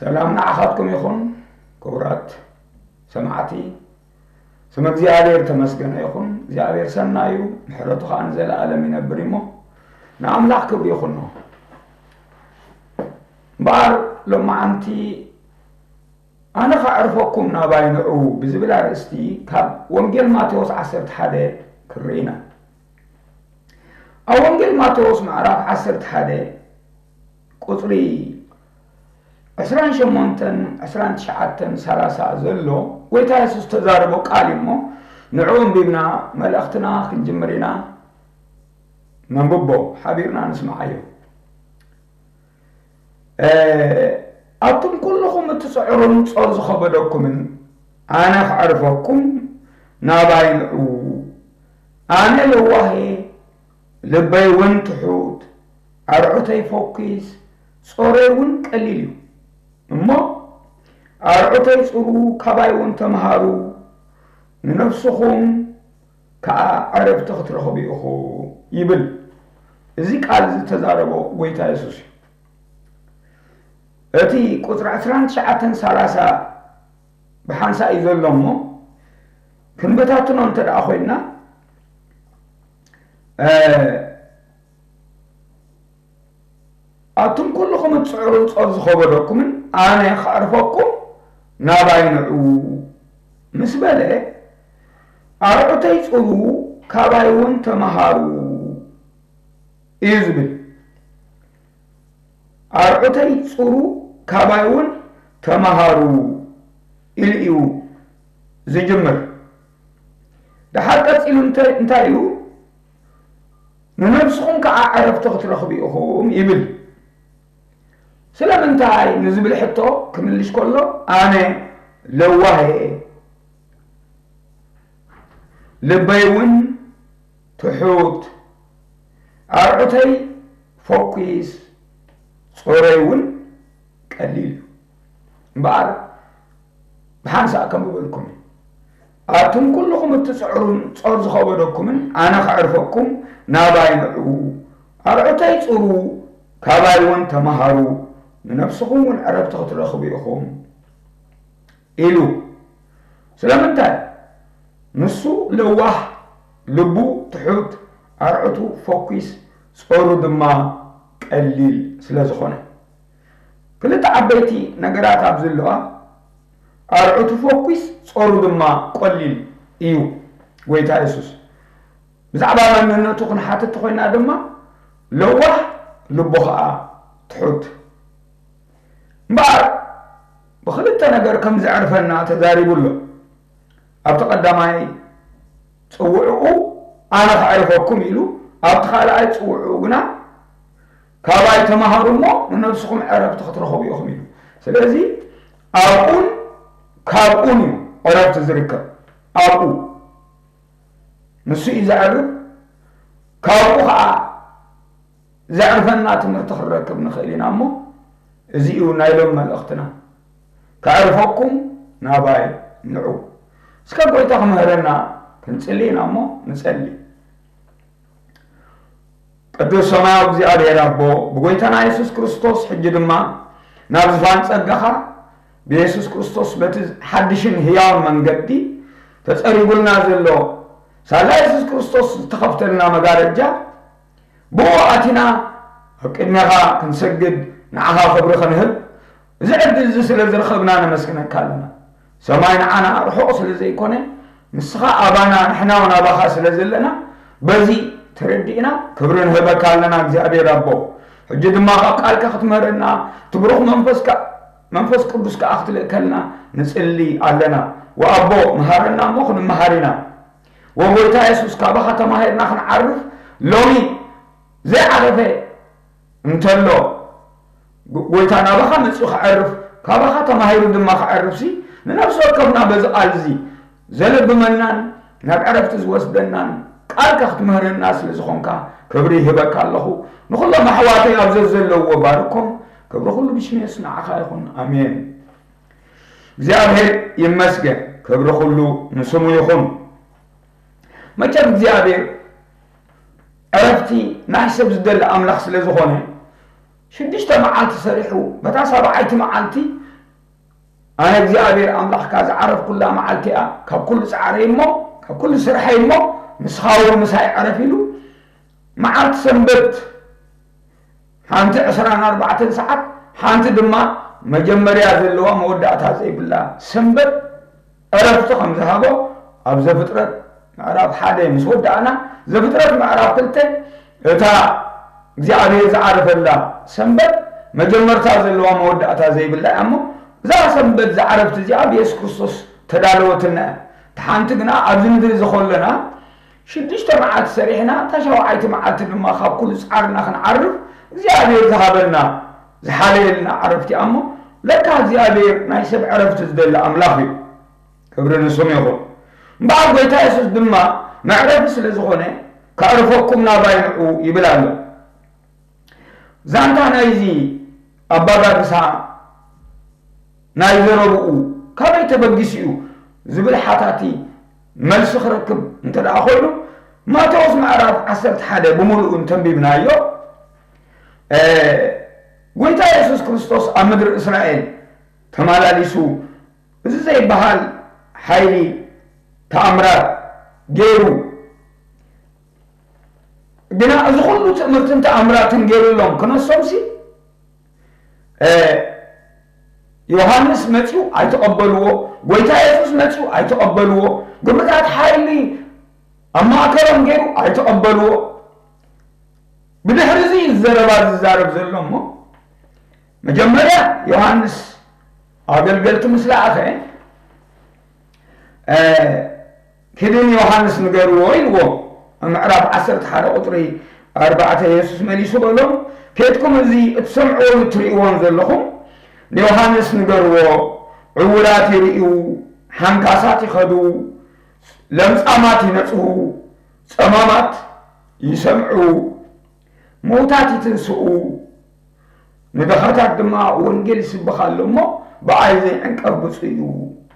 ሰላም ንዓኻትኩም ይኹን ክቡራት ሰማዕቲ። ስም እግዚኣብሔር ተመስገነ ይኹን። እግዚኣብሔር ሰናዩ፣ ምሕረቱ ኸኣ ንዘለኣለም ይነብር እሞ፣ ንኣምላኽ ክብሪ ይኹኖ። እምበኣር ሎማዓንቲ ኣነ ኸዕርፈኩም ናባይ ንዑ ብዝብል ኣርእስቲ ካብ ወንጌል ማቴዎስ ዓሰርተ ሓደ ክንርኢ ኢና። ኣብ ወንጌል ማቴዎስ ምዕራፍ ዓሰርተ ሓደ ቁጽሪ ዕስራን ሸሞንተን፣ ዕስራን ትሽዓተን፣ ሰላሳ ዘሎ ጎይታ የሱስ ዝተዛረቦ ቃል እዩ እሞ፣ ንዕኡ ኣንቢብና መልእኽትና ክንጅምር ኢና። ነንብቦ፣ ሓቢርና ንስምዓዮ። ኣቱም ኩልኹም እትጽዕሩን ጾር ዝኸበደኩምን፣ ኣነ ከዕርፈኩም ናባይ ንዑ። ኣነ ለዋህ እየ፣ ልበይ እውን ትሑት፣ ኣርዑተይ ፈኲስ፣ ጾረይ እውን ቀሊል እዩ። እሞ ኣርዑተይ ጽሩ፣ ካባይ እውን ተምሃሩ፣ ንነፍስኹም ከኣ ዕረፍቲ ክትረኽቡ ኢኹም ይብል። እዚ ቃል እዚ ዝተዛረቦ ጎይታ የሱስ እዩ። እቲ ቁጽሪ ዕስራን ትሽዓተን፣ ሰላሳ ብሓንሳእ እዩ ዘሎ እሞ፣ ክንበታትኖ እንተ ደኣ ኮይንና፣ ኣቱም ኩልኹም እትጽዕሩን ጾር ዝኸበደኩምን፣ ኣነ ከዕርፈኩም ናባይ ንዑ ምስ በለ፣ ኣርዑተይ ጽሩ፣ ካባይ እውን ተምሃሩ እዩ ዝብል። ኣርዑተይ ጽሩ፣ ካባይ እውን ተምሃሩ ኢሉ እዩ ዝጅምር። ደሓር ቀጺሉ እንተ-፣ እንታይ ኢሉ? ንነብስኹም ከኣ ዕረፍቲ ክትረኽቡ ኢኹም ይብል። ስለምንታይ ንዝብል ሕቶ ክምልሽ ከሎ፣ ኣነ ለዋህ እየ፣ ልበይ እውን ትሑት፣ ኣርዑተይ ፈኲስ፣ ጾረይ እውን ቀሊል እዩ። እምበኣር ብሓንሳእ ከም ዝበልኩም፣ ኣቱም ኩልኹም እትጽዕሩን ጾር ዝኸበደኩምን፣ ኣነ ከዕርፈኩም ናባይ ንዑ። ኣርዑተይ ጽሩ፣ ካባይ እውን ተምሃሩ፣ ንነፍስኹም እውን ዕረፍቲ ክትረኽቡ ኢኹም ኢሉ። ስለምንታይ? ንሱ ለዋህ፣ ልቡ ትሑት፣ ኣርዑቱ ፈኲስ፣ ጾሩ ድማ ቀሊል ስለ ዝኾነ። ክልተ ዓበይቲ ነገራት ኣብዚ ኣለዋ። ኣርዑቱ ፈኲስ፣ ጾሩ ድማ ቀሊል እዩ ጎይታ የሱስ። ብዛዕባ መንነቱ ክንሓትት ኮይና ድማ፣ ለዋህ፣ ልቡ ኸኣ ትሑት። እምበኣር ብኽልተ ነገር ከም ዘዕርፈና ተዛሪቡ ኣሎ። ኣብቲ ቀዳማይ ጽውዕኡ ኣነ ከዕርፈኩም ኢሉ፣ ኣብቲ ካልኣይ ጽውዕኡ ግና ካባይ ተማሃሩ እሞ ንነብስኹም ዕረፍቲ ክትረኽቡ ኢኹም ኢሉ። ስለዚ ኣብኡን ካብኡን እዩ ዕረፍቲ ዝርከብ። ኣብኡ ንሱ እዩ ዘዕርፍ፣ ካብኡ ኸዓ ዘዕርፈና ትምህርቲ ክንረክብ ንኽእል ኢና እሞ፣ እዚ እዩ ናይ ሎም መልእኽትና። ከዕርፈኩም ናባይ ንዑ። እስከ ጎይታ ክምህረና ክንጽሊ ኢና እሞ ንጸሊ። ቅዱስ ሰማያዊ እግዚኣብሔር ኣቦ፣ ብጎይታና የሱስ ክርስቶስ ሕጂ ድማ ናብ ዝፋን ጸጋኻ ብየሱስ ክርስቶስ በቲ ሓድሽን ህያውን መንገዲ ተጸሪጉልና ዘሎ ሳላ የሱስ ክርስቶስ ዝተኸፍተልና መጋረጃ ብኡ ኣቲና ኣብ ቅድሜኻ ክንሰግድ፣ ንዓኻ ክብሪ ክንህብ፣ እዚ ዕድል እዚ ስለ ዝረኸብና ነመስግነካ ኣለና። ሰማይ ንዓና ርሑቕ ስለ ዘይኮነ፣ ንስኻ ኣባና፣ ንሕና እውን ኣባኻ ስለ ዘለና፣ በዚ ተረዲእና ክብሪ ንህበካ ኣለና እግዚኣብሔር ኣቦ። ሕጂ ድማ ካብ ቃልካ ክትምህረና፣ እቲ ብሩኽ መንፈስካ፣ መንፈስ ቅዱስ ከኣ ክትልእከልና ንጽሊ ኣለና። ወኣቦ፣ መሃረና እሞ ክንመሃር ኢና። ወጎይታ የሱስ፣ ካባኻ ተማሂርና ክንዓርፍ፣ ሎሚ ዘይዓረፈ እንተሎ፣ ጎ-፣ ጎይታ ናባኻ መጺኡ ክዓርፍ፣ ካባኻ ተማሂሩ ድማ ክዓርፍሲ፣ ንነፍሲ ወከፍና በዚ ቃል እዚ ዘለብመናን ናብ ዕረፍቲ ዝወስደናን ቃልካ ክትምህረና ስለ ዝኾንካ፣ ክብሪ ይህበካ ኣለኹ። ንኹሎም ኣሕዋተይ ኣብ ዘዘለውዎ ባርኮም። ክብሪ ኩሉ ብሽም የሱስ ንዓኻ ይኹን። ኣሜን። እግዚኣብሔር ይመስገን። ክብሪ ኩሉ ንስሙ ይኹን። መቸም እግዚኣብሔር ዕረፍቲ ናይ ሰብ ዝደሊ ኣምላኽ ስለ ዝኾነ፣ ሽዱሽተ መዓልቲ ሰሪሑ፣ በታ ሳብዓይቲ መዓልቲ ኣነ እግዚኣብሔር ኣምላኽካ ዝዓረፍኩላ መዓልቲ እያ፣ ካብ ኩሉ ጻዕረይ እሞ፣ ካብ ኩሉ ስርሐይ እሞ፣ ንስኻ እውን ምሳይ ዕረፍ ኢሉ፣ መዓልቲ ሰንበት ሓንቲ ዕስራን ኣርባዕተን ሰዓት፣ ሓንቲ ድማ መጀመርያ ዘለዋ መወዳእታ ዘይብላ ሰንበት ዕረፍቲ ከም ዝሃቦ ኣብ ዘፍጥረት ምዕራፍ ሓደ ምስ ወዳእና፣ ዘፍጥረት ምዕራፍ ክልተ እታ እግዚኣብሔር ዝዓረፈላ ሰንበት መጀመርታ ዘለዋ መወዳእታ ዘይብላ እያ እሞ፣ እዛ ሰንበት ዝዓረፍቲ እዚኣ ብየሱስ ክርስቶስ ተዳለወትና እያ። እታ ሓንቲ ግና ኣብዚ ምድሪ እዚ ከለና ሽዱሽተ መዓልቲ ሰሪሕና፣ እታ ሻውዓይቲ መዓልቲ ድማ ካብ ኩሉ ጻዕርና ክንዓርፍ እግዚኣብሔር ዝሃበና፣ ዝሓለየልና ዕረፍቲ እያ እሞ፣ ለካ እግዚኣብሔር ናይ ሰብ ዕረፍቲ ዝደሊ ኣምላኽ እዩ። ክብሪ ንስሙ ይኹን። እምበኣር ጐይታ የሱስ ድማ መዕረፊ ስለ ዝኾነ፣ "ከዕርፈኩም ናባይ ንዑ" ይብል ኣሎ። ዛንታ ናይዚ ኣባጋግሳ ናይ ዘረብኡ ካበይ ተበጊሱ እዩ ዝብል ሓታቲ መልሲ ክረክብ እንተ ደኣ ኾይኑ፣ ማቴዎስ ምዕራፍ ዓሰርተ ሓደ ብምሉኡ እንተንቢብናዮ፣ እ፣ ጐይታ የሱስ ክርስቶስ ኣብ ምድሪ እስራኤል ተመላሊሱ እዚ ዘይበሃል ሓይሊ ተኣምራት ገይሩ፣ ግና እዚ ኩሉ ትእምርትን ተኣምራትን ገይሩሎም ክነሶምሲ፣ እ፣ ዮሃንስ መጺኡ ኣይተቐበልዎ፣ ጐይታ የሱስ መጺኡ ኣይተቐበልዎ፣ ግብርታት ሓይሊ ኣብ ማእከሎም ገይሩ ኣይተቐበልዎ። ብድሕሪ እዚ ዘረባ ዝዛረብ ዘሎ እሞ፣ መጀመርያ ዮሃንስ ኣገልገልቲ ምስ ለኣኸ፣ እ፣ "ኪዲ ንዮሃንስ ንገርዎ" ኢልዎም። ኣብ ምዕራፍ ዓሰርተ ሓደ ቁጽሪ ኣርባዕተ የሱስ መሊሱ በሎም፣ "ኬድኩም እዚ እትሰምዕዎን እትርእይዎን ዘለኹም ንዮሃንስ ንገርዎ፣ ዕዉራት ይርእዩ፣ ሓንካሳት ይኸዱ፣ ለምጻማት ይነጽሁ፣ ጸማማት ይሰምዑ፣ ምዉታት ይትንስኡ፣ ንድኻታት ድማ ወንጌል ይስበኽ ኣሎ እሞ፣ ብኣይ ዘይዕንቀፍ ብፁዕ እዩ።"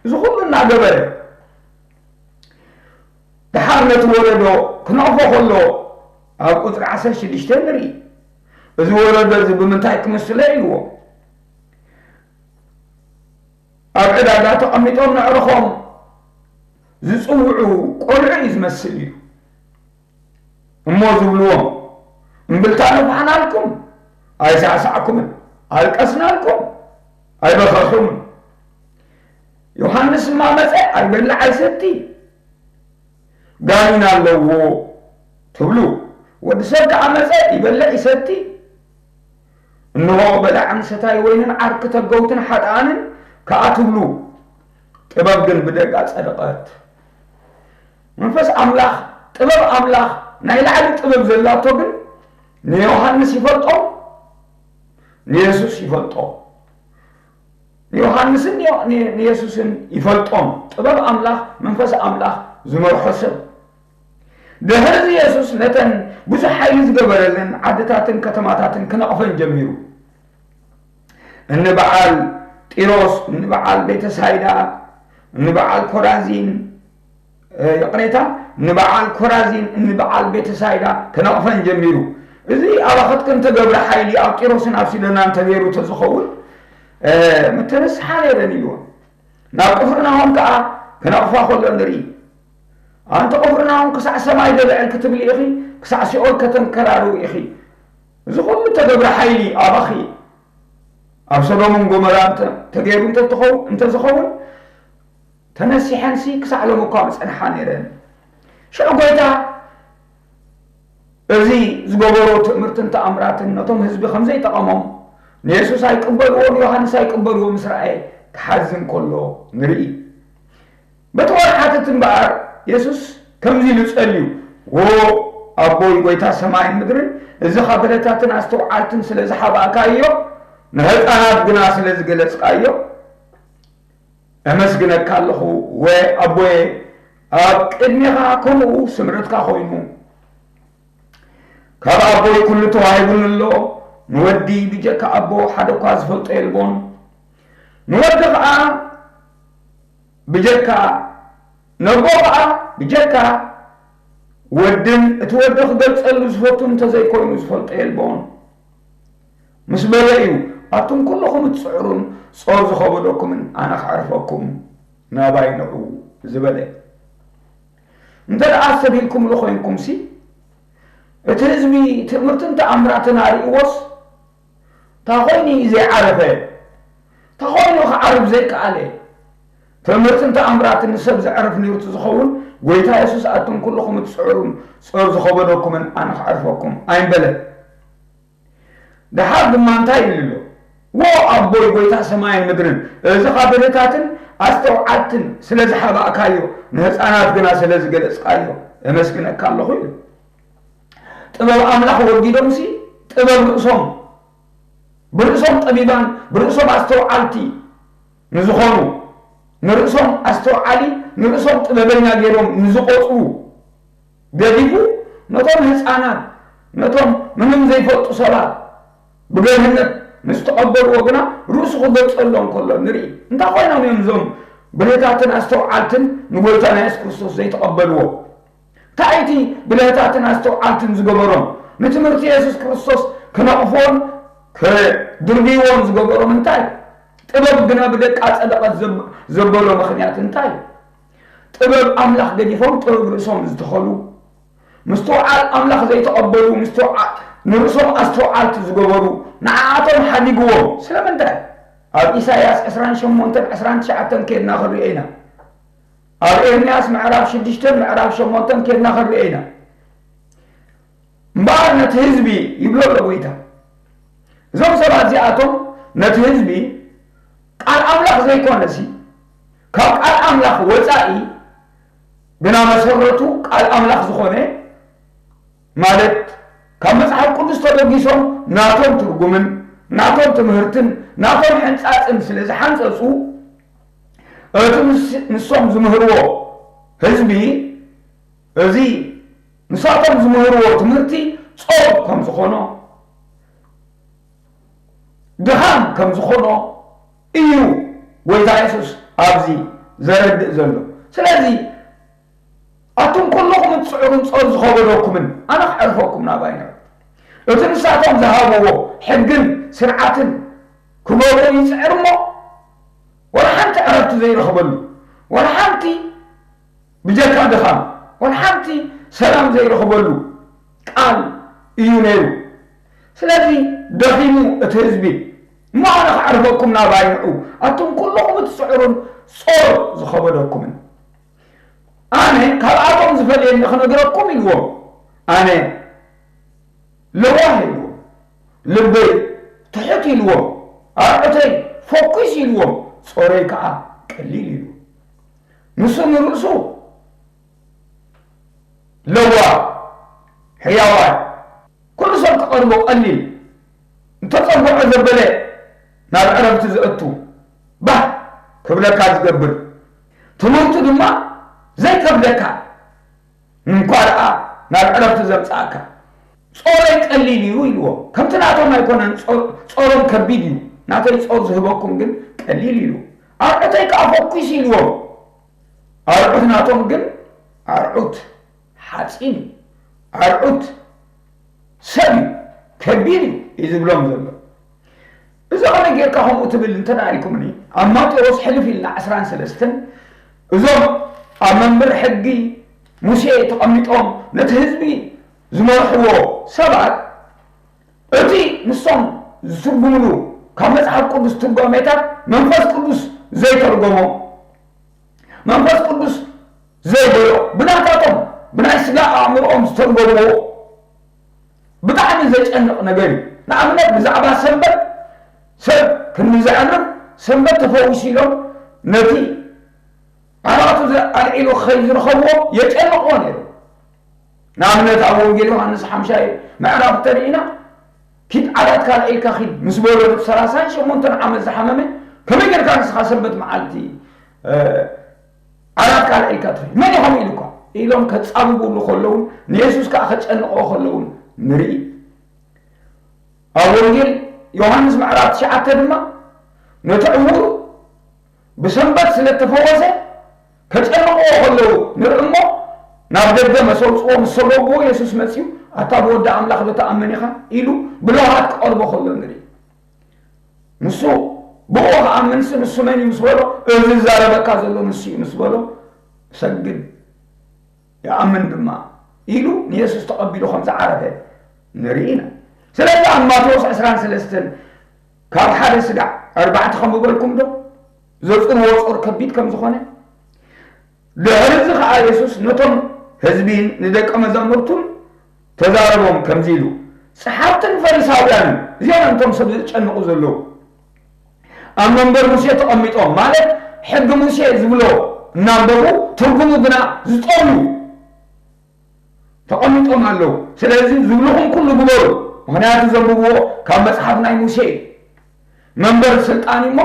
እዚ ኩሉ እናገበረ፣ ደሓር ነቲ ወለዶ ክነቕፎ ከሎ፣ ኣብ ቁጽሪ ዓሰርተ ሽዱሽተ ንርኢ። "እዚ ወለዶ እዚ ብምንታይ ክምስሎ?" ኢልዎ። ኣብ ዕዳጋ ተቐሚጦም ነዕርኾም ዝጽውዑ ቆልዑ እዩ ዝመስል እዩ። እሞ ዝብልዎም፣ "እምብልታ ነፋሕናልኩም፣ ኣይሳዕሳዕኩምን፣ ኣልቀስናልኩም፣ ኣይበኸኹምን። ዮሃንስ እማ መጸ፣ ኣይበልዕ ኣይሰቲ፣ ጋኒን ኣለዎ ትብሉ። ወዲ ሰብ ከኣ መጸ፣ ይበልዕ ይሰቲ፣ እንሆ በላዕን ሰታይ ወይንን ዓርኪ ተገውትን ሓጥኣንን ከኣ ትብሉ፣ ጥበብ ግን ብደጋ ጸደቐት።" መንፈስ ኣምላኽ፣ ጥበብ ኣምላኽ፣ ናይ ላዕሊ ጥበብ ዘላቶ ግን ንዮሃንስ ይፈልጦ፣ ንየሱስ ይፈልጦ። ንዮሃንስን ንዮ-፣ ን-፣ ንየሱስን ይፈልጦም። ጥበብ ኣምላኽ፣ መንፈስ ኣምላኽ ዝመርሖ ሰብ። ድሕሪ እዚ የሱስ ነተን ብዙሕ ሓይሊ ዝገበረለን ዓድታትን ከተማታትን ክነቕፈን ጀሚሩ። እኒ በዓል ጢሮስ፣ እኒ በዓል ቤተሳይዳ፣ እኒ በዓል ኮራዚን፣ እ፣ ይቕሬታ፣ እኒ በዓል ኮራዚን፣ እኒ በዓል ቤተሳይዳ ክነቕፈን ጀሚሩ። "እዚ ኣባኽትክን ተገብረ ሓይሊ ኣብ ጢሮስን ኣብ ሲዶናን ተገይሩ ተዝኸውን፣ እ፣ ምተነስሓ ነይረን" ኢልዎ። ናብ ቅፍርናሆም ከኣ ክነቕፋ ከሎ ንርኢ። "ኣንቲ ቅፍርናሆም ክሳዕ ሰማይ ዶ ልዕል ክትብሊ ኢኺ፣ ክሳዕ ሲኦል ከተንከራርዊ ኢኺ?" እዚ ኩሉ ተገብረ ሓይሊ ኣባኺ ኣብ ሰዶምን ጎመራን ተ-፣ ተገይሩ እንተትኸው-፣ እንተዝኸውን፣ ተነሲሐንሲ ክሳዕ ሎሚ እኳ ምጸንሓ ነይረን። ሽዑ ጐይታ እዚ ዝገበሮ ትእምርትን ተኣምራትን ነቶም ህዝቢ ከም ዘይጠቐሞም፣ ንየሱስ ኣይቅበልዎ፣ ንዮሃንስ ኣይቅበልዎ ምስ ረኣየ ክሓዝን ከሎ ንርኢ። በቲ ወርሓትት እምበኣር የሱስ ከምዚ ኢሉ ጸልዩ፣ "ዎ ኣቦይ ጐይታ ሰማይን ምድርን፣ እዚ ኸበረታትን ኣስተውዓልትን ስለ ዝሓባእካዮ፣ ንህጻናት ግና ስለ ዝገለጽካዮ፣ ኣመስግነካ ኣለኹ። ወ ኣቦየ፣ ኣብ ቅድሜኻ ከምኡ ስምረትካ ኮይኑ፣ ካብ ኣቦይ ኩሉ ተዋሂቡኒ ኣሎ። ንወዲ ብጀካ ኣቦ ሓደ እኳ ዝፈልጦ የልቦን። ንወዲ ኸኣ ብጀካ፣ ነቦ ኸኣ ብጀካ ወድን እቲ ወዲ ክገልጸሉ ዝፈቱ እንተዘይኮይኑ ዝፈልጦ የልቦን" ምስ በለ እዩ ኣቱም ኩልኹም እትጽዕሩን ጾር ዝኸበደኩምን ኣነ ከዕርፈኩም ናባይ ንዑ ዝበለ። እንተ ደኣ ኣስተብሂልኩምሉ ኮይንኩምሲ፣ እቲ ህዝቢ ትእምርትን ተኣምራትን ኣርእይዎስ፣ እንታይ ኮይኑ እዩ ዘይዓረፈ? እንታይ ኮይኑ ክዓርፍ ዘይከኣለ? ትእምርትን ተኣምራትን ንሰብ ዘዕርፍ ነይሩ ዝኸውን፣ ጎይታ የሱስ ኣቱም ኩልኹም እትጽዕሩን ጾር ዝኸበደኩምን ኣነ ከዕርፈኩም ኣይምበለን። ደሓር ድማ እንታይ ይብል ኣሎ? ዎ ኣቦይ ጎይታ ሰማይን ምድርን፣ እዚ ኻብ ብልህታትን ኣስተውዓልትን ስለ ዝሓባእካዮ፣ ንህፃናት ግና ስለ ዝገለጽካዮ፣ እመስግነካ ኣለኹ ይብል። ጥበብ ኣምላኽ ወጊዶምሲ ጥበብ ርእሶም፣ ብርእሶም ጠቢባን ብርእሶም ኣስተውዓልቲ ንዝኾኑ፣ ንርእሶም ኣስተውዓሊ፣ ንርእሶም ጥበበኛ ገይሮም ንዝቖጽሩ ገዲፉ፣ ነቶም ህፃናት፣ ነቶም ምንም ዘይፈልጡ ሰባት ብገርህነት ንዝተቐበልዎ ግና ርእሱ ክገልጸሎም ከሎ ንርኢ። እንታይ ኮይኖም እዮም እዞም ብልህታትን ኣስተውዓልትን ንጎይታና የሱስ ክርስቶስ ዘይተቐበልዎ? እንታይ እቲ ብልህታትን ኣስተውዓልትን ዝገበሮም? ንትምህርቲ የሱስ ክርስቶስ ክነቕፍዎን ክድርብይዎን ዝገበሮም እንታይ? ጥበብ ግና ብደቃ ጸደቐት ዘብ-፣ ዘበሎ ምኽንያት እንታይ? ጥበብ ኣምላኽ ገዲፎም ጥበብ ርእሶም ዝተኸሉ፣ ምስትውዓል ኣምላኽ ዘይተቐበሉ፣ ምስትውዓ-፣ ንርእሶም ኣስተውዓልቲ ዝገበሩ፣ ንዓኣቶም ሓዲግዎም። ስለምንታይ? ኣብ ኢሳይያስ ዕስራን ሸሞንተን ዕስራን ትሽዓተን ኬድና ክንሪኦ ኢና። ኣብ ኤርምያስ ምዕራፍ ሽዱሽተን ምዕራፍ ሸሞንተን ኬድና ክንሪኦ ኢና። እምበኣር ነቲ ህዝቢ ይብሎ ኣሎ ጎይታ። እዞም ሰባት እዚኣቶም ነቲ ህዝቢ ቃል ኣምላኽ ዘይኮነሲ፣ ካብ ቃል ኣምላኽ ወጻኢ ግና መሰረቱ ቃል ኣምላኽ ዝኾነ፣ ማለት ካብ መጽሓፍ ቅዱስ ተበጊሶም ናቶም ትርጉምን ናቶም ትምህርትን ናቶም ሕንጻጽን ስለ ዝሓንጸጹ፣ እቲ ምስ-፣ ንሶም ዝምህርዎ ህዝቢ፣ እዚ ንሳቶም ዝምህርዎ ትምህርቲ ጾር ከም ዝኾኖ፣ ድኻም ከም ዝኾኖ እዩ ጎይታ የሱስ ኣብዚ ዘረድእ ዘሎ። ስለዚ ኣቱም ኩልኹም እትጽዕሩን ጾር ዝኸበደኩምን፣ ኣነ ከዕርፈኩም ናባይ ንዑ። እቲ ንሳቶም ዝሃብዎ ሕግን ስርዓትን ክገብሩ ይጽዕር እሞ፣ ወላ ሓንቲ ዕረፍቲ ዘይረኽበሉ፣ ወላ ሓንቲ ብጀካ ድኻም፣ ወላ ሓንቲ ሰላም ዘይረኽበሉ ቃል እዩ ነይሩ። ስለዚ ደኺሙ እቲ ህዝቢ፣ እሞ ኣነ ከዕርፈኩም ናባይ ንዑ፣ ኣቱም ኩልኹም እትጽዕሩን ጾር ዝኸበደኩምን። ኣነ ካብኣቶም ዝፈልየኒ ክነግረኩም ኢልዎም። ኣነ ለዋህ ኢልዎም። ልበይ ትሑት ኢልዎም። ኣርዑተይ ፈኲስ ኢልዎም። ጾረይ ከኣ ቀሊል ኢሉ። ንሱ ንርእሱ ለዋህ፣ ሕያዋይ፣ ኩሉ ሰብ ክቐርቦ ቀሊል፣ እንተጸግዖ ዘበለ ናብ ዕረፍቲ ዘእቱ፣ ባህ ክብለካ ዝገብር፣ ትምህርቱ ድማ ዘይከብደካ፣ እንኳ ደኣ ናብ ዕረፍቲ ዘምጽኣካ። ጾረይ ቀሊል እዩ ኢልዎ። ከምቲ ናቶም ኣይኮነን፣ ጾ-፣ ጾሮም ከቢድ እዩ። ናተይ ጾር ዝህበኩም ግን ቀሊል ኢሉ። ኣርዑተይ ከኣ ፈኲስ ኢልዎም። ኣርዑት ናቶም ግን ኣርዑት ሓጺን እዩ። ኣርዑት ሰብ እዩ፣ ከቢድ እዩ፣ እዩ ዝብሎም ዘሎ። እዚ ኸመይ ጌርካ ከምኡ ትብል እንተ ደኣ ኢልኩምኒ፣ ኣብ ማቴዎስ ሕልፍ ኢልና ዕስራን ሰለስተን፣ እዞም ኣብ መምህር ሕጊ ሙሴ ተቐሚጦም ነቲ ህዝቢ ዝመርሕዎ ሰባት፣ እቲ ንሶም ዝትርጉምሉ ካብ መጽሓፍ ቅዱስ ትርጓሜታት መንፈስ ቅዱስ ዘይተርጎሞ፣ መንፈስ ቅዱስ ዘይበሎ፣ ብናታቶም፣ ብናይ ስጋ ኣእምሮኦም ዝተርጎምዎ ብጣዕሚ ዘጨንቕ ነገር እዩ። ንኣብነት ብዛዕባ ሰንበት ሰብ ክንዲ ዘዕርፍ ሰንበት ተፈዊሱ ኢሎም ነቲ ዓራቱ ዘ-፣ ኣልዒሉ ክኸይድ ዝረኸብዎ የጨንቕዎ ነይሩ። ንኣብነት ኣብ ወንጌል ዮሃንስ ሓምሻይ ምዕራፍ እንተርኢና፣ "ኪድ ዓራትካ ኣልዒልካ ኪድ" ምስ በሎ፣ ነቲ ሰላሳን ሸሞንተን ዓመት ዝሓመመ፣ "ከመይ ጌርካ ንስኻ ሰንበት መዓልቲ፣ እ፣ ዓራትካ ኣልዒልካ ትኸይድ? መን እዩ ከምኡ ኢሉካ?" ኢሎም ከጻብብሉ ከለውን፣ ንየሱስ ከኣ ከጨንቕዎ ከለውን ንርኢ። ኣብ ወንጌል ዮሃንስ ምዕራፍ ትሽዓተ ድማ፣ ነቲ ዕዉር ብሰንበት ስለ እተፈወሰ፣ ከጨንቕዎ ከለዉ ንርኢ እሞ፣ ናብ ደገ መሰውጽዎ ምስ ሰጎግዎ፣ የሱስ መጺኡ፣ "ኣታ ብወዲ ኣምላኽ ዶ ትኣምን ኢኻ?" ኢሉ ብለውሃት ክቐርቦ ከሎ ንርኢ። ንሱ ብኡ ክኣምንሲ ንሱ መን እዩ ምስ በሎ፣ እዚ ዝዛረበካ ዘሎ ንሱ እዩ ምስ በሎ፣ ሰግድ ይኣምን ድማ ኢሉ ንየሱስ ተቐቢሉ ከም ዝዓረፈ ንርኢ ኢና። ስለዚ ኣብ ማቴዎስ ዕስራን ሰለስተን ካብ ሓደ ስጋዕ ኣርባዕተ ከም ዝበልኩም ዶ ዘጽርዎ ጾር ከቢድ ከም ዝኾነ፣ ድሕሪ እዚ ኸኣ የሱስ ነቶም ህዝቢን ንደቀ መዛሙርቱን ተዛረቦም ከምዚ ኢሉ፣ ጸሓፍትን ፈሪሳውያንን እዚኦም እንቶም ሰብ ዘጨንቑ ዘለዉ፣ ኣብ መንበር ሙሴ ተቐሚጦም፣ ማለት ሕጊ ሙሴ ዝብሎ እናንበቡ ትርጉሙ ግና ዝጸልዩ ተቐሚጦም ኣለዉ። ስለዚ ዝብልኹም ኩሉ ግበሩ፣ ምኽንያቱ ዘንብብዎ ካብ መጽሓፍ ናይ ሙሴ እዩ። መንበር ስልጣን እሞ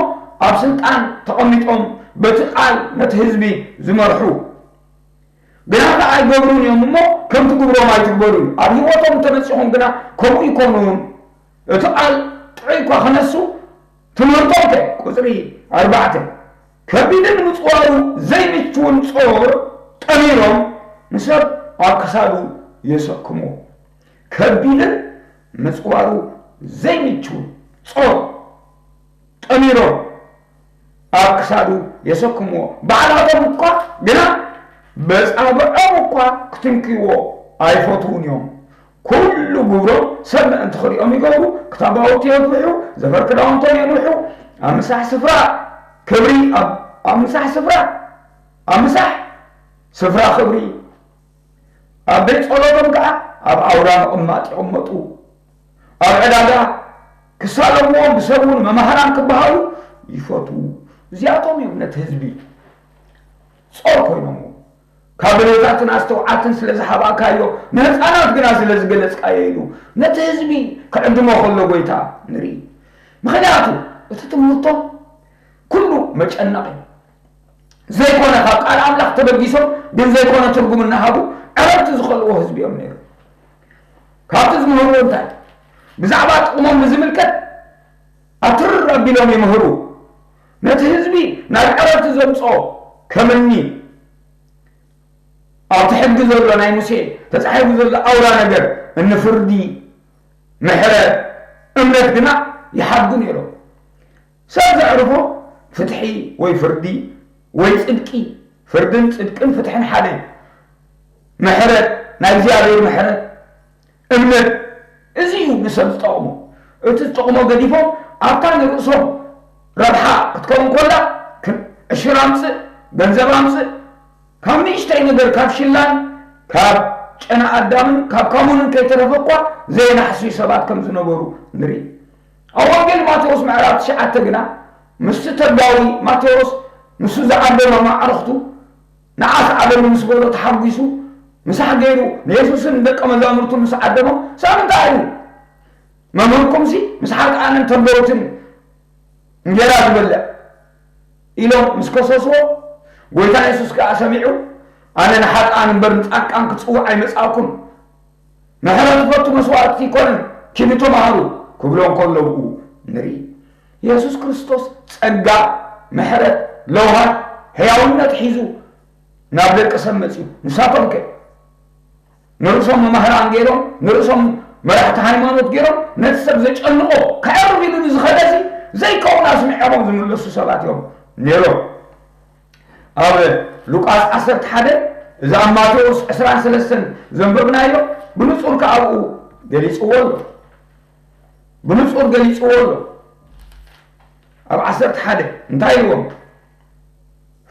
ኣብ ስልጣን ተቐሚጦም በቲ ቃል ነቲ ህዝቢ ዝመርሑ ግና ከኣ ኣይገብሩን እዮም እሞ ከምቲ ግብሮም ኣይትግበሩ እዩ። ኣብ ህይወቶም እንተመጺኹም ግና ከምኡ ይኮኑን። እቲ ቃል ጥዑይ እኳ ክነሱ ትምህርቶም ከ ቁጽሪ ኣርባዕተ ከቢድን ምጽዋሩ ዘይምችውን ጾር ጠሚሮም ንሰብ ኣብ ክሳዱ የሰክሞ። ከቢድን ምጽዋሩ ዘይምችውን ጾር ጠሚሮም ኣብ ክሳዱ የሰክምዎ። ባዕላቶም እኳ ግና በጻብዖም እኳ ክትንክይዎ ኣይፈትዉን እዮም። ኩሉ ግብሮም ሰብ ምእንቲ ክሪኦም ይገብሩ፣ ክታባውቲ የንውሑ፣ ዘፈር ክዳውንቶም የንውሑ፣ ኣብ ምሳሕ ስፍራ ክብሪ ኣብ ኣብ ምሳሕ ስፍራ ኣብ ምሳሕ ስፍራ ክብሪ ኣብ ቤት ጸሎቶም ከኣ ኣብ ኣውራ ምቕማጥ ይቕመጡ። ኣብ ዕዳጋ ክሳለምዎም ብሰብ እውን መማህራን ክበሃሉ ይፈትዉ። እዚኣቶም እዮም ነቲ ህዝቢ ጾር ኮይኖምዎ። ካብ ብልህታትን ኣስተውዓልትን ስለ ዝሃባእካዮ፣ ንህፃናት ግና ስለ ዝገለጽካዮ ኢሉ ነቲ ህዝቢ ክዕድሞ ከሎ ጎይታ ንርኢ። ምኽንያቱ እቲ ትምህርቶም ኩሉ መጨነቒ እዩ። ዘይኮነ ካብ ቃል ኣምላኽ ተበጊሶም ግን ዘይኮነ ትርጉም እናሃቡ ዕረፍቲ ዝኸልእዎ ህዝቢ እዮም ነይሩ። ካብቲ ዝምህርዎ እንታይ ብዛዕባ ጥቕሞም ብዝምልከት ኣትርር ኣቢሎም ይምህሩ። ነቲ ህዝቢ ናብ ዕረፍቲ ዘምፅኦ ከምኒ ኣብቲ ሕጊ ዘሎ ናይ ሙሴ ተፃሒፉ ዘሎ ኣውራ ነገር እኒ ፍርዲ፣ ምሕረት፣ እምነት ግና ይሓድጉ ነይሮም። ሰብ ዘዕርፎ ፍትሒ ወይ ፍርዲ ወይ ጽድቂ፣ ፍርድን ጽድቅን ፍትሕን ሓደ እዩ። ምሕረት፣ ናይ እግዚኣብሔር ምሕረት፣ እምነት፣ እዚ እዩ ንሰብ ዝጠቕሞ። እቲ ዝጠቕሞ ገዲፎም ኣብታ ንርእሶም ረብሓ ክትከውን ኮላ ክ- ዕሽር ኣምጽእ፣ ገንዘብ ኣምጽእ፣ ካብ ንእሽተይ ነገር ካብ ሽላን ካብ ጨና ኣዳምን ካብ ካሙንን ከይተረፈ እኳ ዘይናሕስዩ ሰባት ከም ዝነበሩ ንርኢ። ኣብ ወንጌል ማቴዎስ ምዕራፍ ትሽዓተ ግና ምስቲ ተጋዊ ማቴዎስ ንሱ ዝዓደመ ማዕርኽቱ ንዓስ ዓደሉ ምስ በሎ ተሓጒሱ ምሳሕ ገይሩ ንየሱስን ደቀ መዛሙርቱን ምስ ዓደሞም ሳብ እንታይ እዩ መምህርኩምሲ ምስ ሓጥኣንን ተበውትን እንጌራ ዝበልዕ ኢሎም ምስ ከሰስዎ፣ ጎይታ የሱስ ከኣ ሰሚዑ፣ ኣነ ንሓጥኣን እምበር ንጻድቃን ክጽውዕ ኣይመጻእኩን፣ ምሕረት ዝፈቱ መስዋእቲ ኣይኮነን፣ ኪዱ ተማሃሩ ክብሎም ከሎ ብኡ ንርኢ። የሱስ ክርስቶስ ጸጋ፣ ምሕረት፣ ለውሃት፣ ሕያውነት ሒዙ ናብ ደቂ ሰብ መጺኡ። ንሳቶም ከ ንርእሶም መማህራን ገይሮም፣ ንርእሶም መራሕቲ ሃይማኖት ገይሮም፣ ነቲ ሰብ ዘጨንቆ ከዕርፍ ኢሉ ንዝኸደሲ ዘይከውን ኣስሚዖሞም ዝምለሱ ሰባት እዮም ነይሮም። ኣብ ሉቃስ ዓሰርተ ሓደ፣ እዚ ኣብ ማቴዎስ ዕስራን ሰለስተን ዘንበብናዮ ብንጹር ከኣ ኣብኡ ገሊጽዎ ኣሎ። ብንጹር ገሊጽዎ ኣሎ። ኣብ ዓሰርተ ሓደ እንታይ ኢልዎም?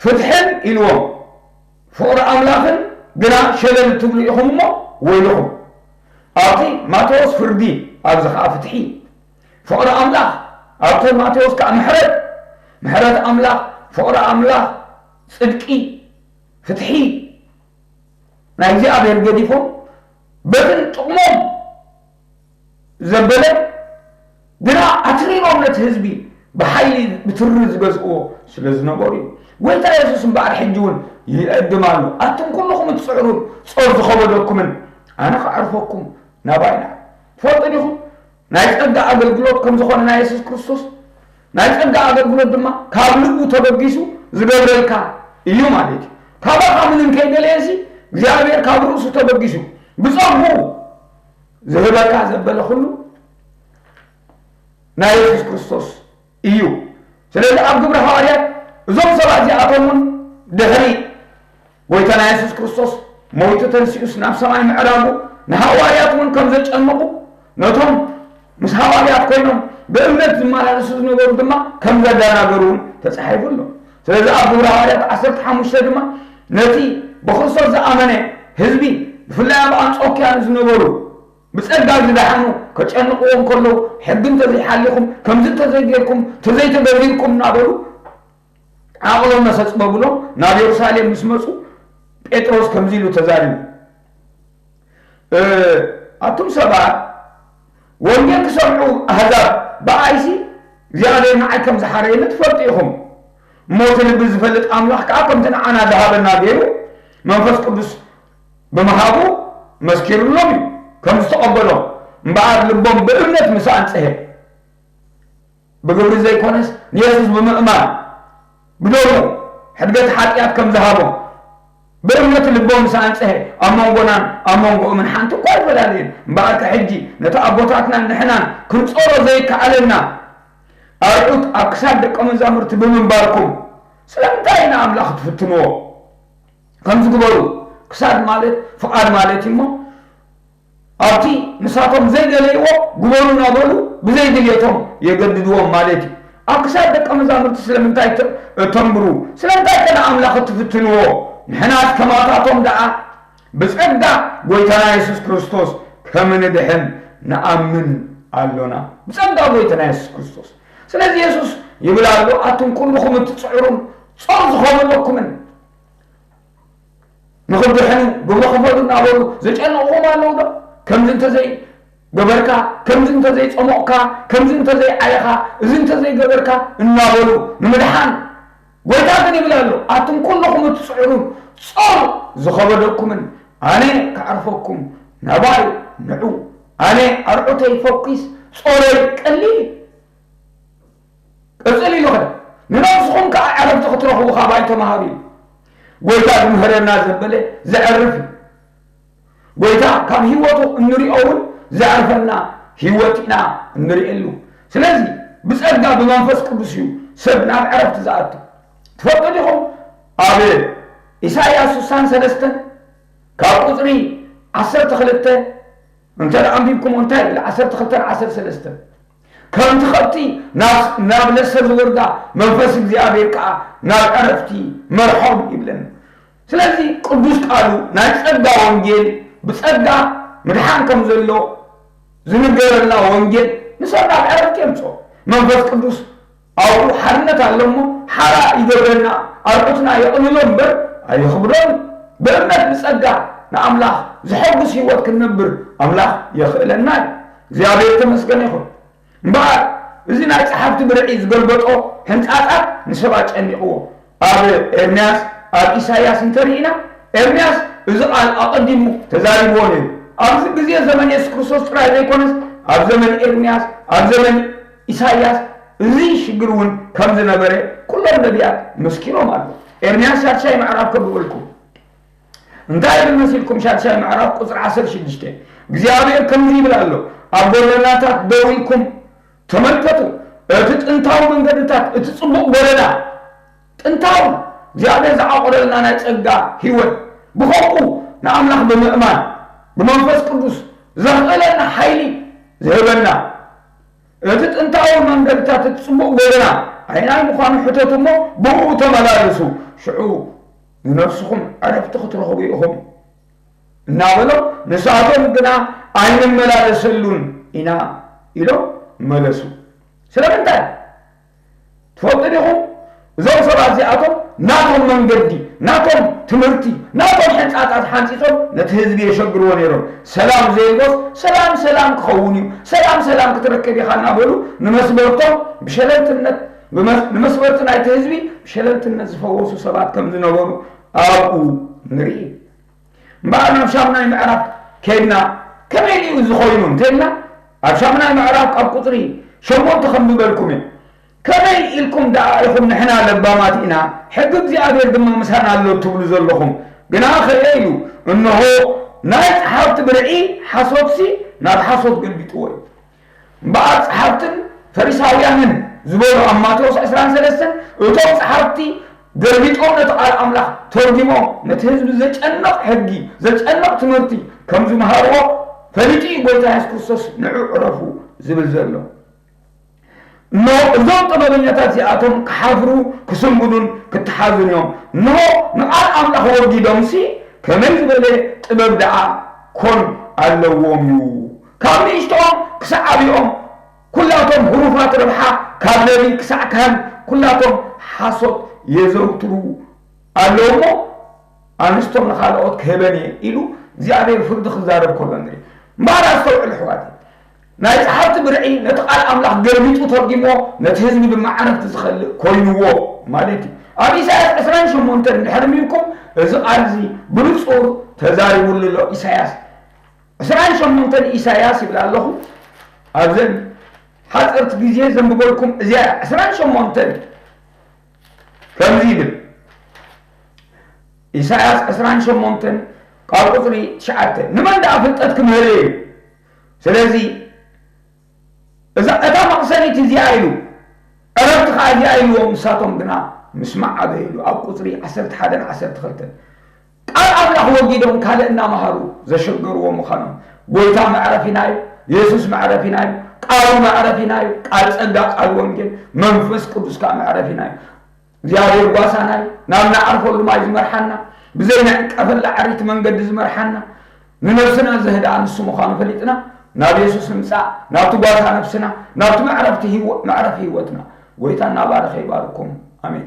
ፍትሕን ኢልዎም ፍቕሪ ኣምላኽን ግና ሸለል ትብሉ ኢኹም እሞ ወይልኹም። ኣብቲ ማቴዎስ ፍርዲ፣ ኣብዚ ኸዓ ፍትሒ። ፍቕሪ ኣምላኽ፣ ኣብቲ ማቴዎስ ከዓ ምሕረት። ምሕረት ኣምላኽ፣ ፍቕሪ ኣምላኽ፣ ጽድቂ፣ ፍትሒ ናይ እግዚኣብሔር ገዲፎም በትን ጥቕሞም ዘበለ ግና ኣትሪሮም ነቲ ህዝቢ ብሓይሊ ብትሪ ዝገዝእዎ ስለ ዝነበሩ እዩ። ጎይታ የሱስ እምበኣር ሕጂ እውን ይዕድም ኣሎ። ኣቱም ኩልኹም እትጽዕሩን ጾር ዝኸበደኩምን ኣነ ከዕርፈኩም ናባይ ና። ትፈልጡ ዲኹም? ናይ ጸጋ ኣገልግሎት ከም ዝኾነ ናይ የሱስ ክርስቶስ ናይ ጸጋ ኣገልግሎት ድማ ካብ ልቡ ተበጊሱ ዝገብረልካ እዩ ማለት እዩ። ካባኻ ምንም ከይደለየሲ እግዚኣብሔር ካብ ርእሱ ተበጊሱ ብጸጉኡ ዝህበካ ዘበለ ኩሉ ናይ የሱስ ክርስቶስ እዩ። ስለዚ ኣብ ግብሪ ሃዋርያት እዞም ሰባት እዚኣቶም እውን ድሕሪ ጎይታና የሱስ ክርስቶስ ሞይቱ ተንሲኡስ ናብ ሰማይ ምዕራጉ ንሃዋርያት እውን ከም ዘጨነቑ፣ ነቶም ምስ ሃዋርያት ኮይኖም ብእምነት ዝመላለሱ ዝነበሩ ድማ ከም ዘደናገሩ እውን ተጻሒፉ ኣሎ። ስለዚ ኣብ ግብሪ ሃዋርያት ዓሰርተ ሓሙሽተ ድማ ነቲ ብክርስቶስ ዝኣመነ ህዝቢ ብፍላይ ኣብ ኣንጾኪያ ዝነበሩ ብጸጋ ዝደሓኑ ከጨንቕዎም ከለዉ ሕጊ እንተዘይሓሊኹም ከምዚ እንተዘይጌርኩም እንተዘይተገቢርኩም እናበሉ ዓቕሎም መሰጽ በብሎም ናብ የሩሳሌም ምስ መጹ ጴጥሮስ ከምዚ ኢሉ ተዛሪቡ። ኣቱም ሰባት ወንጌል ክሰምዑ ኣህዛብ ብኣይሲ እግዚኣብሔር ንዓይ ከም ዝሓረየኒ ትፈልጡ ኢኹም። እሞ እቲ ልቢ ዝፈልጥ ኣምላኽ ከዓ ከምቲ ንዓና ዝሃበና ገይሩ መንፈስ ቅዱስ ብምሃቡ መስኪሩሎም እዩ ከም ዝተቐበሎም። እምበኣር ልቦም ብእምነት ምስ ኣንጽሀ ብግብሪ ዘይኮነስ ንየሱስ ብምእማን ብደሙ ሕድገት ሓጢኣት ከም ዝሃቦም ብእምነት ልቦም ምስ ኣንጽሀ ኣብ መንጎናን ኣብ መንጎኦምን ሓንቲ እኳ ኣይፈላለየን። እምበኣርከ ሕጂ ነቲ ኣቦታትናን ንሕናን ክንጾሮ ዘይከኣለና ኣርዑት ኣብ ክሳድ ደቀ መዛሙርቲ ብምንባርኩም ስለምንታይ ንኣምላኽ ትፍትንዎ? ከምዚ ግበሩ። ክሳድ ማለት ፍቓድ ማለት እዩ እሞ ኣብቲ ንሳቶም ዘይደለይዎ ግበሩ እናበሉ ብዘይድልየቶም የገድድዎም ማለት እዩ። ኣብ ክሳድ ደቀ መዛሙርቲ ስለምንታይ ተ- ተንብሩ? ስለምንታይ ከ ንኣምላኽ እትፍትንዎ? ንሕናስ ከማታቶም ደኣ ብጸጋ ጎይታና የሱስ ክርስቶስ ከም ንድሕን ንኣምን ኣሎና። ብጸጋ ጎይታና የሱስ ክርስቶስ። ስለዚ የሱስ ይብል ኣሎ፣ ኣቱም ኩልኹም እትጽዕሩን ጾር ዝኾነለኩምን ንኽድሕኑ ግብሪ ክፈሉ እናበሉ ዘጨንቑኹም ኣለዉ ዶ? ከምዚ እንተዘይ ገበርካ፣ ከምዚ እንተዘይ ጸሞቕካ፣ ከምዚ እንተዘይ ዓየኻ፣ እዚ እንተዘይ ገበርካ እናበሉ ንምድሓን ጎይታ ግን ይብል ኣሎ፣ ኣቱም ኩልኹም እትጽዕሩን ጾር ዝኸበደኩምን ኣነ ከዕርፈኩም ናባይ ንዑ። ኣነ ኣርዑተይ ፈኲስ ጾረይ ቀሊል እዩ። ቅጽል ኢሉ ኸ ንነብስኹም ከኣ ዕረፍቲ ክትረኽቡ ካባይ ተማሃሩ እዩ። ጎይታ ዝምህረና ዘበለ ዘዕርፍ እዩ። ጎይታ ካብ ህይወቱ እንሪኦ እውን ዘዕርፈና ህይወት ኢና እንርእየሉ። ስለዚ ብጸጋ ብመንፈስ ቅዱስ እዩ ሰብ ናብ ዕረፍቲ ዝኣቱ። ትፈልጡ ዲኹም ኣብ ኢሳይያስ ስሳን ሰለስተን ካብ ቁጽሪ ዓሰርተ ክልተ እንተ ደኣ ኣንቢብኩሞ እንታይ ይብል? ዓሰርተ ክልተን ዓሰርተ ሰለስተን ከምቲ ከብቲ ናብ ናብ ለሰ ዝወርዳ መንፈስ እግዚኣብሔር ከኣ ናብ ዕረፍቲ መርሖም ይብለና። ስለዚ ቅዱስ ቃሉ ናይ ጸጋ ወንጌል ብጸጋ ምድሓን ከም ዘሎ ዝንገረልና ወንጌል ንሰብ ናብ ዕረፍቲ የምጽኦ። መንፈስ ቅዱስ ኣብኡ ሓርነት ኣሎ እሞ ሓራ ይገብረና፣ ኣርዑትና የቕልሎ እምበር ኣየኽብሮን። ብእምነት ብጸጋ ንኣምላኽ ዘሐጉስ ህይወት ክንነብር ኣምላኽ የኽእለና እዩ። እግዚኣብሔር ተመስገን ይኹን። እምበኣር እዚ ናይ ጸሓፍቲ ብርዒ ዝገልበጦ ሕንጻጻት ንሰብ ኣጨኒቕዎ። ኣብ ኤርምያስ ኣብ ኢሳይያስ እንተርኢና ኤርምያስ እዚ ቓል ኣቐዲሙ ተዛሪብዎ ነይሩ። ኣብዚ ግዜ ዘመን የሱስ ክርስቶስ ጥራይ ዘይኮነስ ኣብ ዘመን ኤርምያስ ኣብ ዘመን ኢሳይያስ እዚ ሽግር እውን ከም ዝነበረ ኩሎም ነቢያት መስኪሮም ኣለዉ። ኤርምያስ ሻድሻይ ምዕራፍ ከብበልኩም እንታይ ይብል መሲልኩም? ሻድሻይ ምዕራፍ ቁፅሪ ዓሰርተ ሽዱሽተ እግዚኣብሔር ከምዚ ይብል ኣሎ፣ ኣብ ጎደናታት ደው ኢልኩም ተመልከቱ፣ እቲ ጥንታዊ መንገድታት፣ እቲ ፅቡቕ ጎደና፣ ጥንታዊ እግዚኣብሔር ዝዓቆረልና ናይ ፀጋ ህይወት፣ ብኸምኡ ንኣምላኽ ብምእማን ብመንፈስ ቅዱስ ዘኽእለና ሓይሊ ዝህበና እቲ ጥንታዊ መንገድታት፣ እቲ ፅቡቕ ጎደና ኣይናይ ምዃኑ ሕተቱ እሞ ብእኡ ተመላለሱ፣ ሽዑ ንነፍስኹም ዕረፍቲ ክትረኽቡ ኢኹም እናበሎም፣ ንሳቶም ግና ኣይንመላለሰሉን ኢና ኢሎም መለሱ። ስለምንታይ? ትፈልጡ ዲኹም? እዞም ሰባት እዚኣቶም ናቶም መንገዲ፣ ናቶም ትምህርቲ፣ ናቶም ሕንጻጻት ሓንጺጾም ነቲ ህዝቢ የሸግርዎ ነይሮም። ሰላም ዘየልቦስ ሰላም ሰላም ክኸውን እዩ፣ ሰላም ሰላም ክትረክብ ኢኻ እናበሉ ንመስበርቶም ብሸለልትነት፣ ብመስ- ንመስበርቲ ናይቲ ህዝቢ ብሸለልትነት ዝፈወሱ ሰባት ከም ዝነበሩ ኣብኡ ንርኢ። እምበኣር ናብ ሻምናይ ምዕራፍ ከድና ከመይ ኢሉ እዚ ኮይኑ እንተልና ኣብ ሻምናይ ምዕራፍ ካብ ቁፅሪ ሸሞንተ ከም ዝበልኩም እየ። ከመይ ኢልኩም ደኣ ኢኹም ንሕና ለባማት ኢና ሕጊ እግዚኣብሔር ድማ ምሳና ኣሎ ትብሉ ዘለኹም? ግና ኸየ ኢሉ እንሆ ናይ ጸሓፍቲ ብርዒ ሓሶትሲ ናብ ሓሶት ገልቢጥዎ እዩ። እምበኣር ጸሓፍትን ፈሪሳውያንን ዝበሉ ኣብ ማቴዎስ ዕስራን ሰለስተን፣ እቶም ጸሓፍቲ ገልቢጦም ነቲ ቃል ኣምላኽ ተርጉሞም፣ ነቲ ህዝቢ ዘጨንቕ ሕጊ፣ ዘጨንቕ ትምህርቲ ከም ዝመሃርዎ ፈሊጡ እዩ ጎይታ የሱስ ክርስቶስ ንዑ ዕረፉ ዝብል ዘሎ። እነሆ እዞም ጥበበኛታት እዚኣቶም ክሓፍሩ፣ ክስንብዱን ክተሓዙን እዮም። እነሆ ንቓል ኣምላኽ ወጊዶምሲ ከመይ ዝበለ ጥበብ ደኣ ኮን ኣለዎም እዩ። ካብ ንእሽቶኦም ክሳዕ ዓቢኦም ኩላቶም ህሩፋት ረብሓ ካብ ነቢይ ክሳዕ ካህን ኩላቶም ሓሶት የዘውትሩ ኣለዉ እሞ ኣንስቶም ንኻልኦት ክህበን እየ ኢሉ እግዚኣብሔር ፍርዲ ክዛረብ ከሎ ንርኢ። እምበኣር ኣስተውዕሉ ኣሕዋተይ፣ ናይ ጸሓፍቲ ብርዒ ነቲ ቃል ኣምላኽ ገልቢጡ ተርጒምዎ ነቲ ህዝቢ ድማ ዕረፍቲ ዝኸልእ ኮይንዎ ማለት እዩ። ኣብ ኢሳያስ ዕስራን ሸሞንተን እንድሕር ኣንቢብኩም እዚ ቃል እዚ ብንጹር ተዛሪቡሉ ኣሎ ኢሳያስ። ዕስራን ሸሞንተን ኢሳያስ ይብል ኣለኹ። ኣብዘን ሓጸርቲ ግዜ ዘንብበልኩም እዚኣ እያ። ዕስራን ሸሞንተን ከምዚ ይብል። ኢሳያስ ዕስራን ሸሞንተን ካብ ቁጽሪ ትሽዓተ፣ ንመን ደኣ ፍልጠት ክምህር እዩ? ስለዚ እዛ፣ እታ መቕሰኒት እዚኣ ኢሉ፣ ዕረፍቲ ኸኣ እዚኣ ኢልዎም፣ ንሳቶም ግና ምስማዕ ኣበዩ ኢሉ ኣብ ቁጽሪ ዓሰርተ ሓደን ዓሰርተ ክልተን። ቃል ኣምላኽ ወጊዶም ካልእ እናመሃሩ ዘሸገርዎ ምዃኖም። ጎይታ መዕረፊና እዩ፣ የሱስ መዕረፊና እዩ፣ ቃሉ መዕረፊና እዩ፣ ቃል ጸጋ፣ ቃል ወንጌል፣ መንፈስ ቅዱስ ከኣ መዕረፊና እዩ። እግዚኣብሔር ጓሳና እዩ፣ ናብ ንዓርፈሉ ማይ ዝመርሓና፣ ብዘይ ንዕቀፈላ ዓሪቲ መንገዲ ዝመርሓና፣ ንነብስና ዘህድኣ ንሱ ምዃኑ ፈሊጥና፣ ናብ የሱስ ንምጻእ፣ ናብቲ ጓሳ ነብስና፣ ናብቲ መዕረፍቲ ህይወ-፣ መዕረፊ ህይወትና። ጎይታ እናባረኸ ይባርኩም። ኣሜን።